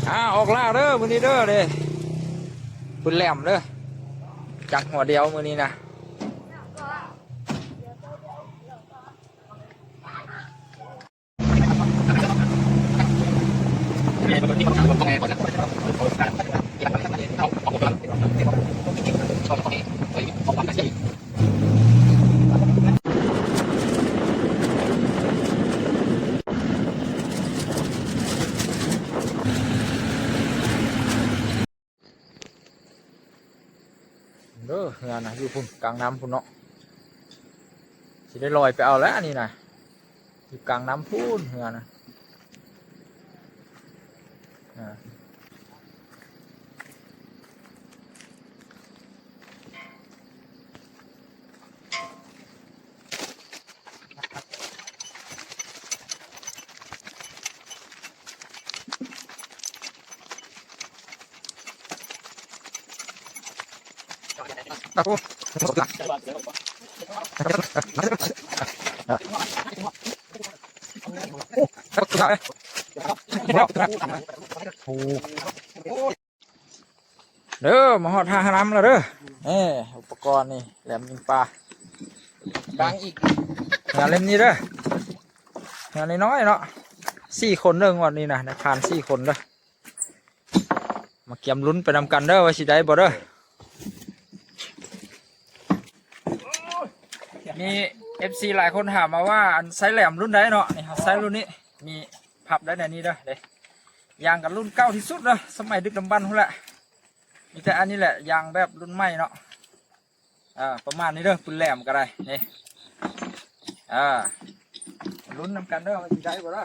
ອ່າ ອອກລ່າເດີມື້ນີ້ເດີ ເດ້ ປືນແຫຼມເດີ ຈັກຫົວດຽວມື້ນີ້ນະ. ເດີ ເຮືອນະ ຢູ່ພຸ້ນ ກາງນ້ຳພຸ້ນເນາະ ຊິໄດ້ລອຍໄປເອົາແລ້ວອັນນີ້ນະ. ຢູ່ກາງນ້ຳພຸ້ນເຮືອນະ ອ່າ. ເດີ ມາຮອດທ່ານ້ຳແລ້ວເດີ ນີ້ ອຸປະກອນນີ້ ແຫຼມຍິງປາ ບັງອີກ ເຮືອເຫຼັ້ມນີ້ເດີ ເຮືອນ້ອຍໆເນາະ ສີ່ຄົນເດີ ງວດນີ້ນະ ໄດ້ຜ່ານສີ່ຄົນເດີ. ມາກຽມລຸ້ນໄປນຳກັນເດີ ວ່າຊິໄດ້ບໍ່ເດີ. ມີເອັຟຊີຫຼາຍຄົນຖາມມາວ່າ ອັນໄຊແຫຼມລຸ້ນໃດເນາະ ນີ້ເຮົາໃຊ້ລຸ້ນນີ້ ມີພັບໄດ້ໃນນີ້ເດີ ເດ້ ຢາງກັນລຸ້ນເກົ່າທີ່ສຸດເດີ ສະໄໝດຶກດຳບັນພຸ້ນແຫຼະ ມີແຕ່ອັນນີ້ແຫຼະ ຢາງແບບລຸ້ນໃໝ່ເນາະ. ອ່າ ປະມານນີ້ເດີ ປືນແຫຼມກໍໄດ້ ນີ້ ອ່າ ລຸ້ນນຳກັນເດີ ວ່າຊິໄດ້ບໍ່ເດີ.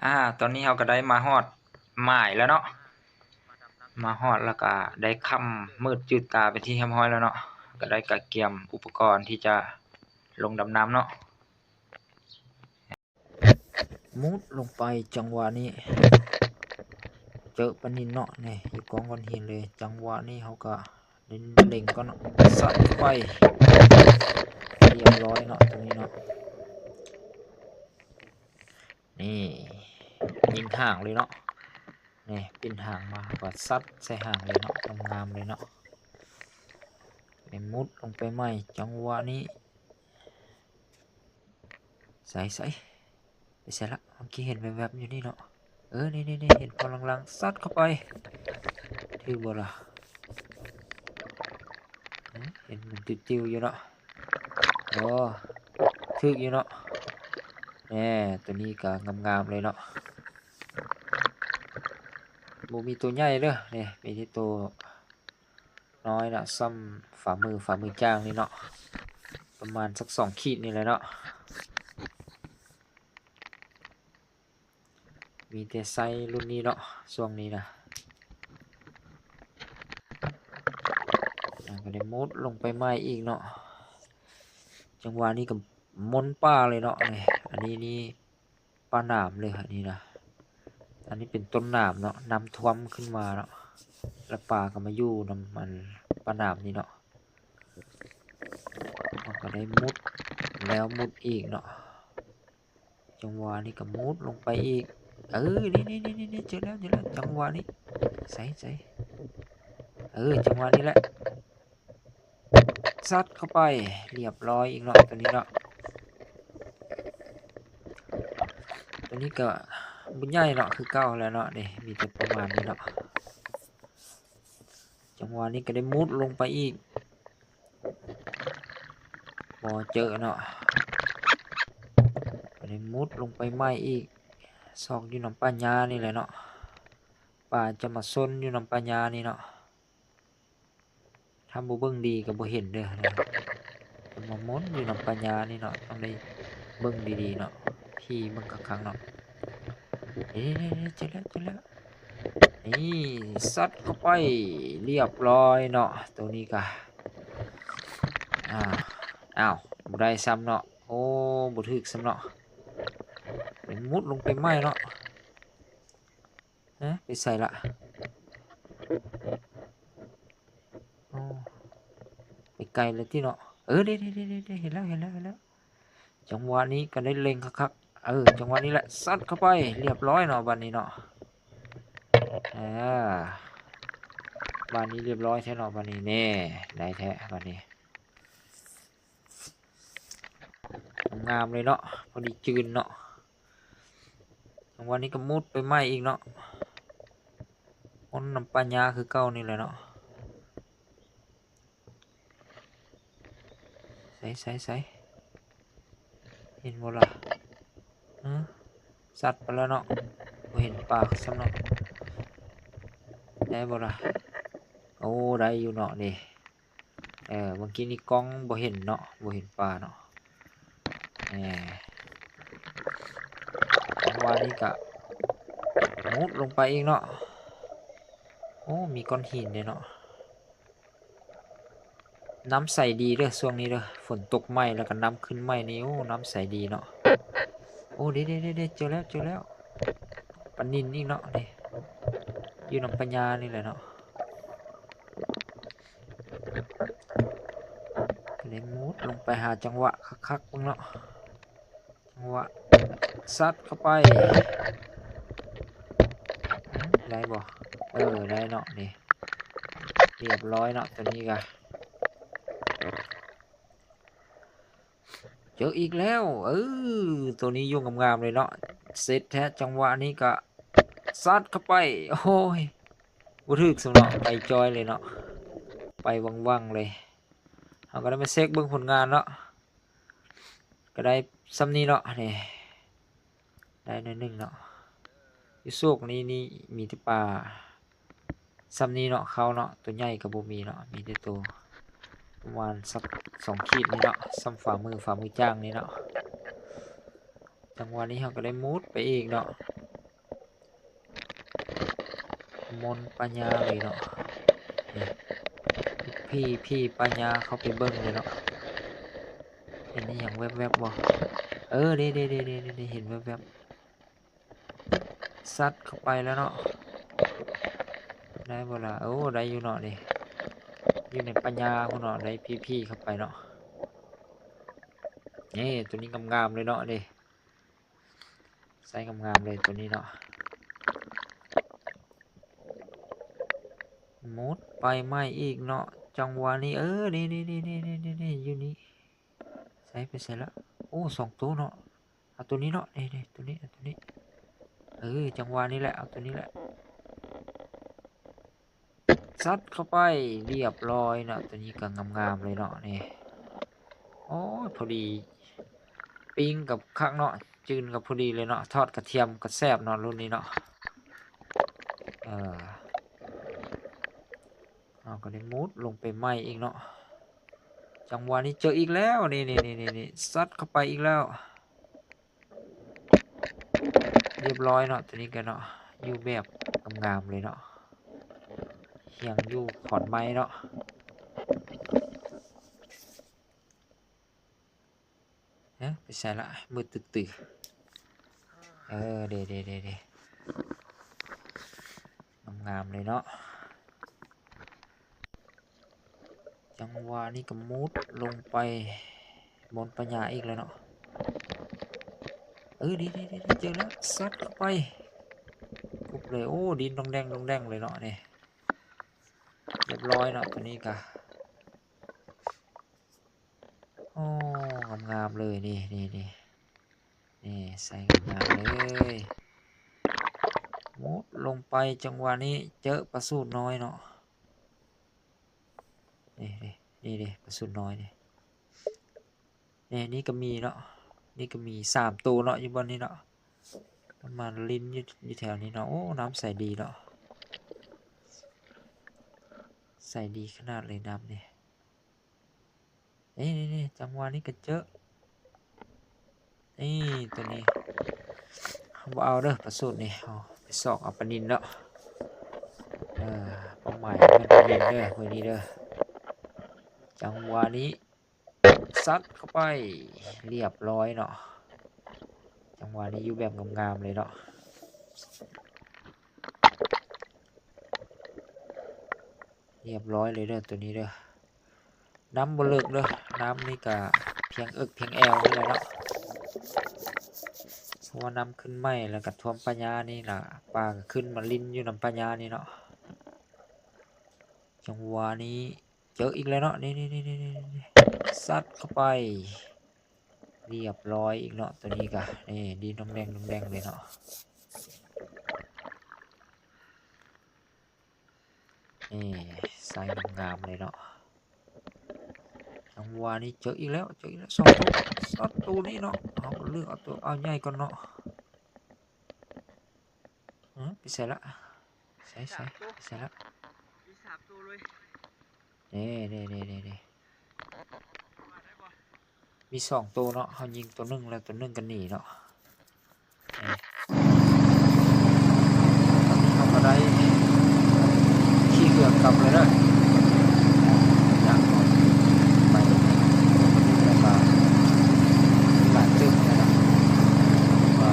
ອ່າ ຕອນນີ້ເຮົາກໍໄດ້ມາຮອດໝາຍແລ້ວເນາະ ມາຮອດແລ້ວກໍໄດ້ຄ່ຳມືດຈືດຕາເປັນທີ່ຮຽບຮ້ອຍແລ້ວເນາະ ກໍໄດ້ກະກຽມອຸປະກອນທີ່ຈະລົງດຳນ້ຳເນາະ. ມຸດລົງໄປ ຈັງຫວະນີ້ເຈີປານິນເນາະ ນີ້ ຢູ່ກ້ອງກ້ອນຫີນເລີຍ ຈັງຫວະນີ້ເຮົາກໍ ເລັງກ່ອນເນາະ ຊັດໄປ ຮຽບຮ້ອຍເນາະ ຕົງນີ້ເນາະ ນີ້ ຍິງຫາງເລີຍເນາະ ນີ້ ປິ່ນຫາງມາ ເຮົາກໍຊັດໃສ່ຫາງເລີຍເນາະ ງາມໆເລີຍເນາະ ໄດ້ມຸດລົງໄປໃໝ່ ຈັງຫວະນີ້ ໃສໆ ໄປໃສລະ ເມື່ອກີ້ເຫັນແວບໆຢູ່ນີ້ເນາະ ເອີ ນີ້ໆໆ ເຫັນພອນລາງໆ ຊັດເຂົ້າໄປ ຖືກບໍ່ລະ ເອີ ເຫັນມັນຕິວໆຢູ່ເນາະ ໂອ້ ຖືກຢູ່ເນາະ ແນ່ ໂຕນີ້ກໍງາມໆເລີຍເນາະ ບໍ່ມີໂຕໃຫຍ່ເດີ ນີ້ ມີແຕ່ໂຕ ນ້ອຍເນາະ ສ່ຳຝ່າມື ຝ່າມືຈ້າງນີ້ເນາະ ປະມານສັກສອງຂີດນີ້ແຫຼະເນາະ ມີແຕ່ໄຊລຸ້ນນີ້ເນາະ ຊ່ວງນີ້ນະ ອ່າ ກໍໄດ້ມຸດລົງໄປໃໝ່ອີກເນາະ ຈັງຫວະນີ້ກໍມົນປ່າເລີຍເນາະ ນີ້ ອັນນີ້ນີ້ ປ່າໜາມເລີຍ ອັນນີ້ນະ ອັນນີ້ເປັນຕົ້ນໜາມເນາະ ນ້ຳຖ້ວມຂຶ້ນມາເນາະ ແລ້ວປາກໍມາຢູ່ນຳ ອັນ ປ່າໜາມນີ້ເນາະ ເຮົາກໍໄດ້ມຸດແລ້ວມຸດອີກເນາະ ຈັງຫວະນີ້ກໍມຸດລົງໄປອີກ ເອີ ນີ້ໆໆໆ ເຈີແລ້ວ ເຈີແລ້ວ ຈັງຫວະນີ້ ໃສໆ ເອີ ຈັງຫວະນີ້ແຫຼະ ຊັດເຂົ້າໄປ ຮຽບຮ້ອຍອີກເນາະ ຕົວນີ້ເນາະ ຕົວນີ້ກໍບໍ່ໃຫຍ່ເນາະ ຄືເກົ່າແລ້ວເນາະ ນີ້ ມີແຕ່ປະມານນີ້ເນາະ ຈັງຫວະນີ້ກໍໄດ້ມຸດລົງໄປອີກ ບໍ່ເຈີເນາະ ກໍໄດ້ ມຸດລົງໄປໃໝ່ອີກ ຊອກຢູ່ນຳປ່າຫຍ້ານີ້ແຫຼະເນາະ. ປາຈະມາຊົນຢູ່ນຳປ່າຫຍ້ານີ້ເນາະ. ຖ້າບໍ່ເບິ່ງດີກໍບໍ່ເຫັນເດີ້ ເພິ່ນມາມົນຢູ່ນຳປ່າຫຍ້ານີ້ເນາະ. ຕ້ອງໄດ້ເບິ່ງດີໆເນາະ ທີ່ເບິ່ງຄັກໆເນາະ. ເອີ ເອີ ເອີ ເຈີແລ້ວ ເຈີແລ້ວ. ນີ້ ຊັດເຂົ້າໄປ ລຽບຮ້ອຍເນາະ. ໂຕນີ້ກະ ອ້າວ ອ້າວ ບໍ່ໄດ້ຊ້ຳເນາະ. ໂອ້ ບໍ່ຖືກຊ້ຳເນາະ. ໄປມຸດລົງໄປໃໝ່ເນາະ. ຮະ ໄປໃສລະ? ໂອ້ ໄປໄກແລ້ວຕິເນາະ. ເອີ ເດ້ໆໆໆ ເຫັນແລ້ວ ເຫັນແລ້ວ ເຫັນແລ້ວ. ຈັງຫວະນີ້ກໍໄດ້ເລັງຄັກໆ. ເອີ ຈັງຫວະນີ້ແຫຼະ ຊັດເຂົ້າໄປ ລຽບຮ້ອຍເນາະ ບາດນີ້ເນາະ. ເອີ ບາດນີ້ລຽບຮ້ອຍແທ້ເນາະ. ບາດນີ້ແນ່ ໄດ້ແທ້ບາດນີ້. ງາມເລີຍເນາະ ພໍດີຈື່ນເນາະ. ຈັງຫວະນີ້ກໍມຸດໄປໃໝ່ອີກເນາະ. ມົນນຳປ່າຫຍ້າຄືເກົ່ານີ້ແຫຼະເນາະ. ໃສ ໃສ ໃສ ເຫັນບໍ່ລະ? ຮະ ຊັດໄປແລ້ວເນາະ. ບໍ່ເຫັນປາຊ້ຳເນາະ. ໄດ້ບໍ່ລະ? ໂອ້ ໄດ້ຢູ່ເນາະນີ້. ເອີ ເມື່ອກີ້ນີ້ກ້ອງບໍ່ເຫັນເນາະ ບໍ່ເຫັນປາເນາະ. ແໝ ຈັງຫວະນີ້ກະມຸດລົງໄປອີກເນາະ. ໂອ້ ມີກ້ອນຫີນເດ້ເນາະ. ນ້ຳໃສດີເດີ້ ຊ່ວງນີ້ເດີ້ ຝົນຕົກໃໝ່ ແລ້ວກໍນ້ຳຂຶ້ນໃໝ່ນີ້. ໂອ້ ນ້ຳໃສດີເນາະ. ໂອ້ ເດ້ໆໆໆ ເຈີແລ້ວ ເຈີແລ້ວ. ປານິນອີກເນາະນີ້ ຢູ່ນຳປ່າຫຍ້ານີ້ແຫຼະເນາະ. ກໍໄດ້ມຸດລົງໄປຫາຈັງຫວະຄັກໆເບິ່ງເນາະ. ຈັງຫວະຊັດເຂົ້າໄປ. ໄດ້ບໍ່? ເອີ ໄດ້ເນາະນີ້. ລຽບຮ້ອຍເນາະ ໂຕນີ້ກະ ເຈີອີກແລ້ວ. ເອີ ໂຕນີ້ຢູ່ງາມໆເລີຍເນາະ. ເສັດແທ້ ຈັງຫວະນີ້ກະຊັດເຂົ້າໄປ. ໂອ້ຍ ບໍ່ຖືກຊ້ຳເນາະ ໄປຈ້ອຍເລີຍເນາະ ໄປວັ່ງໆເລີຍ. ເຮົາກໍໄດ້ມາເຊັກເບິ່ງຜົນງານເນາະ ກໍໄດ້ຊ່ຳນີ້ເນາະ. ນີ້ ໄດ້ໜ້ອຍໜຶ່ງເນາະ. ຢູ່ໂຊກນີ້ນີ້ມີແຕ່ປາຊ່ຳນີ້ເນາະ ເຂົ້າເນາະ. ໂຕໃຫຍ່ກໍບໍ່ມີເນາະ ມີແຕ່ໂຕປະມານສັກສອງຂີດນີ້ເນາະ ຊ່ຳຝ່າມື ຝ່າມືຈ້າງນີ້ເນາະ. ຈັງຫວະນີ້ເຮົາກໍໄດ້ມຸດໄປອີກເນາະ. ມົນປ່າຫຍ້າເລີຍເນາະ. ນີ້ ຜີ ຜີປ່າຫຍ້າເຂົ້າໄປເບິ່ງເລີຍເນາະ. ເຫັນອີ່ຫຍັງແວບໆບໍ່? ເອີ ເດ້ໆໆໆ ເຫັນແວບໆ. ຊັດເຂົ້າໄປແລ້ວເນາະ. ໄດ້ບໍ່ລະ? ໂອ້ ໄດ້ຢູ່ເນາະນີ້. ຢູ່ໃນປ່າຫຍ້າພຸ້ນເນາະ ໄດ້ຜີໆເຂົ້າໄປເນາະ. ນີ້ ໂຕນີ້ງາມໆເລີຍເນາະນີ້. ໃສ່ງາມໆເລີຍໂຕນີ້ເນາະ. ມຸດໄປໃໝ່ອີກເນາະ ຈັງຫວະນີ້. ເອີ ນີ້ໆໆໆ ຢູ່ນີ້. ໃສ່ໄປໃສລະ? ໂອ້ ສອງໂຕເນາະ. ເອົາໂຕນີ້ເນາະ ນີ້ໆ ໂຕນີ້ ເອົາໂຕນີ້. ເອີ ຈັງຫວະນີ້ແຫຼະ ເອົາໂຕນີ້ແຫຼະ. ຊັດເຂົ້າໄປ ລຽບຮ້ອຍເນາະ. ໂຕນີ້ກໍງາມໆເລີຍເນາະນີ້. ໂອ້ຍ ພໍດີ ປີ້ງກໍຄັກເນາະ ຈືນກໍພໍດີເລີຍເນາະ. ທອດກະທຽມກໍແຊບເນາະ ລຸ້ນນີ້ເນາະ. ເອີ ເຮົາກໍໄດ້ມຸດລົງໄປໃໝ່ອີກເນາະ. ຈັງຫວະນີ້ເຈີອີກແລ້ວ ນີ້ໆໆໆ ຊັດເຂົ້າໄປອີກແລ້ວ. ລຽບຮ້ອຍເນາະ ໂຕນີ້ກໍເນາະ ຢູ່ແບບງາມໆເລີຍເນາະ. ຮຽງຢູ່ຂອນໄມ້ເນາະ. ເອີ ໄປໃສລະ? ມືດຕຶດໆ. ເອີ ເດໆໆໆ ງາມໆເລີຍເນາະ. ຈັງຫວະນີ້ກໍມຸດລົງໄປບົນປ່າຫຍ້າອີກແລ້ວເນາະ. ເອີ ເດໆໆໆ ເຈີແລ້ວ ຊັດເຂົ້າໄປ ປຸບເລີຍ. ໂອ້ ດິນດອງແດງດອງແດງເລີຍເນາະນີ້. ລຽບຮ້ອຍເນາະ ໂຕນີ້ກະ ໂອ້ ງາມໆເລີຍ ນີ້ໆໆ ນີ້ ໃສ່ງາມໆເລີຍ. ມຸດລົງໄປ ຈັງຫວະນີ້ເຈີປາສູດນ້ອຍເນາະ. ນີ້ໆ ນີ້ເດ ປາສູດນ້ອຍນີ້. ນີ້ ນີ້ກໍມີເນາະ ນີ້ກໍມີສາມໂຕເນາະ ຢູ່ບ່ອນນີ້ເນາະ. ມັນມາຫຼິ້ນຢູ່ ຢູ່ແຖວນີ້ເນາະ. ໂອ້ ນ້ຳໃສດີເນາະ ໃສດີຂະໜາດເລີຍນ້ຳນີ້. ນີ້ໆໆ ຈັງຫວະນີ້ກໍເຈີ ນີ້ ໂຕນີ້ ເຮົາບໍ່ເອົາເດີ ປາສູດນີ້ ເຮົາໄປຊອກເອົາປານິນເນາະ. ເອີ ເປົ້າໝາຍແມ່ນປານິນເດີ ມື້ນີ້ເດີ. ຈັງຫວະນີ້ ຊັດເຂົ້າໄປ ລຽບຮ້ອຍເນາະ. ຈັງຫວະນີ້ຢູ່ແບບງາມໆເລີຍເນາະ. ລຽບຮ້ອຍເລີຍເດີ ໂຕນີ້ເດີ. ນ້ຳບໍ່ເລິກເດີ ນ້ຳນີ້ກະພຽງເອິກພຽງແອວນີ້ແຫຼະເນາະ. ເພາະວ່ານ້ຳຂຶ້ນໃໝ່ ແລ້ວກະຖ້ວມປ່າຫຍ້ານີ້ລະ ປາກະຂຶ້ນມາຫຼິ້ນຢູ່ນຳປ່າຫຍ້ານີ້ເນາະ. ຈັງຫວະນີ້ເຈີອີກແລ້ວເນາະ ນີ້ໆໆໆ ຊັດເຂົ້າໄປ ລຽບຮ້ອຍອີກເນາະ. ໂຕນີ້ກະ ນີ້ ດີດອງແດງດອງແດງເລີຍເນາະ. ນີ້ ໃສ່ງາມໆເລີຍເນາະ. ຈັງຫວະນີ້ເຈີອີກແລ້ວ ເຈີອີກແລ້ວ ສອງໂຕ ສອງໂຕນີ້ເນາະ. ເຮົາເລືອກເອົາໂຕ ເອົາໃຫຍ່ກ່ອນເນາະ. ເອີ ໄປໃສລະ ໃສ ໃສ ສາມໂຕ ໄປໃສລະ ມີສາມໂຕເລີຍ. ນີ້ໆໆໆ ມີສອງໂຕເນາະ ເຮົາຍິງໂຕໜຶ່ງແລ້ວໂຕໜຶ່ງກໍໜີເນາະ. ນີ້ ຕອນນີ້ເຮົາກໍໄດ້ຂີ່ເຮືອກັບແລ້ວເດີ ຢ່າງໜ້ອຍໄປ ແລ້ວກໍຫຼາຍເຕີບແລ້ວເນາະ ວ່າ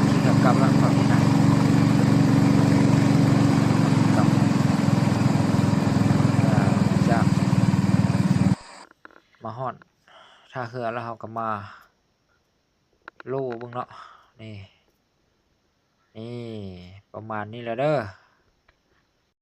ຂີ່ເຮືອກັບແລ້ວ ຕອນນີ້ນະ ກັບ ຈາກ ມາຮອດທ່າເຮືອແລ້ວ ເຮົາກໍມາໂລເບິ່ງເນາະ. ນີ້ ນີ້ ປະມານນີ້ແຫຼະເດີ